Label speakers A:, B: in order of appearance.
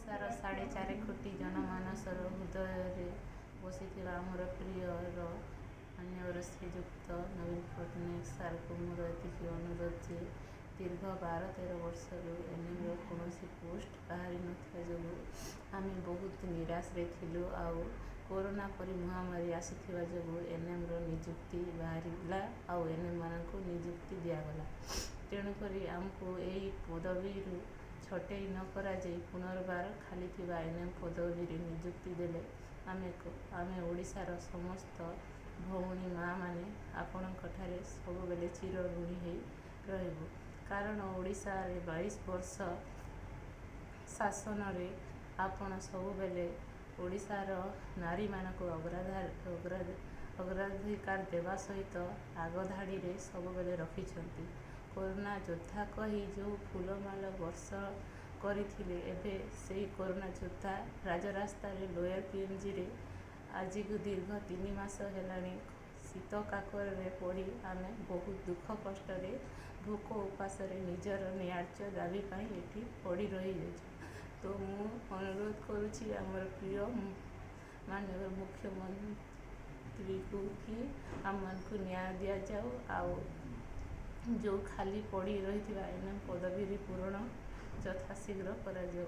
A: ଓଡ଼ିଶାର 4.5 କୋଟି ଜନମାନସର ହୃଦୟରେ ବସିଥିବା ଆମର ପ୍ରିୟର ମାନ୍ୟବର ଶ୍ରୀଯୁକ୍ତ ନବୀନ ପଟ୍ଟନାୟକ ସାର୍ଙ୍କୁ ମୋର ଏତିକି ଅନୁରୋଧ ଯେ ଦୀର୍ଘ 12-13 ବର୍ଷରୁ ଏନ୍ଏମ୍ର କୌଣସି ପୋଷ୍ଟ ବାହାରି ନଥିବା ଯୋଗୁଁ ଆମେ ବହୁତ ନିରାଶରେ ଥିଲୁ। ଆଉ କରୋନା ପରି ମହାମାରୀ ଆସିଥିବା ଯୋଗୁଁ ଏନ୍ଏମ୍ର ନିଯୁକ୍ତି ବାହାରିଲା ଆଉ ଏନ୍ଏମ୍ମାନଙ୍କୁ ନିଯୁକ୍ତି ଦିଆଗଲା। ତେଣୁକରି ଆମକୁ ଏଇ ପଦବୀରୁ ଛଟେଇ ନ କରାଯାଇ ପୁନର୍ବାର ଖାଲି ଥିବା ଏନ୍ଏମ୍ ପଦବୀରେ ନିଯୁକ୍ତି ଦେଲେ ଆମେ ଓଡ଼ିଶାର ସମସ୍ତ ଭଉଣୀ ମାଆମାନେ ଆପଣଙ୍କଠାରେ ସବୁବେଳେ ଚିର ଋଣୀ ହେଇ ରହିବୁ। କାରଣ ଓଡ଼ିଶାରେ 22 ବର୍ଷ ଶାସନରେ ଆପଣ ସବୁବେଳେ ଓଡ଼ିଶାର ନାରୀମାନଙ୍କୁ ଅଗ୍ରାଧିକାର ଦେବା ସହିତ ଆଗ ଧାଡ଼ିରେ ସବୁବେଳେ ରଖିଛନ୍ତି। କରୋନା ଯୋଦ୍ଧା କହି ଯେଉଁ ଫୁଲମାଳ ବର୍ଷ କରିଥିଲେ, ଏବେ ସେଇ କରୋନା ଯୋଦ୍ଧା ରାଜରାସ୍ତାରେ ଲୋୟର ପିଏମ୍ଜିରେ ଆଜିକୁ ଦୀର୍ଘ 3 ମାସ ହେଲାଣି ଶୀତ କାକରରେ ପଡ଼ି ଆମେ ବହୁତ ଦୁଃଖ କଷ୍ଟରେ, ଭୋକ ଉପାସରେ ନିଜର ନ୍ୟାଯ୍ୟ ଦାବି ପାଇଁ ଏଠି ପଡ଼ି ରହିଯାଇଛୁ। ତ ମୁଁ ଅନୁରୋଧ କରୁଛି ଆମର ପ୍ରିୟ ମାନ୍ୟବର ମୁଖ୍ୟମନ୍ତ୍ରୀକୁ କି ଆମମାନଙ୍କୁ ନ୍ୟାୟ ଦିଆଯାଉ ଆଉ ଯେଉଁ ଖାଲି ପଡ଼ି ରହିଥିବା ଏନ୍ଏମ୍ ପଦବୀରେ ପୂରଣ ଯଥାଶୀଘ୍ର କରାଯାଉ।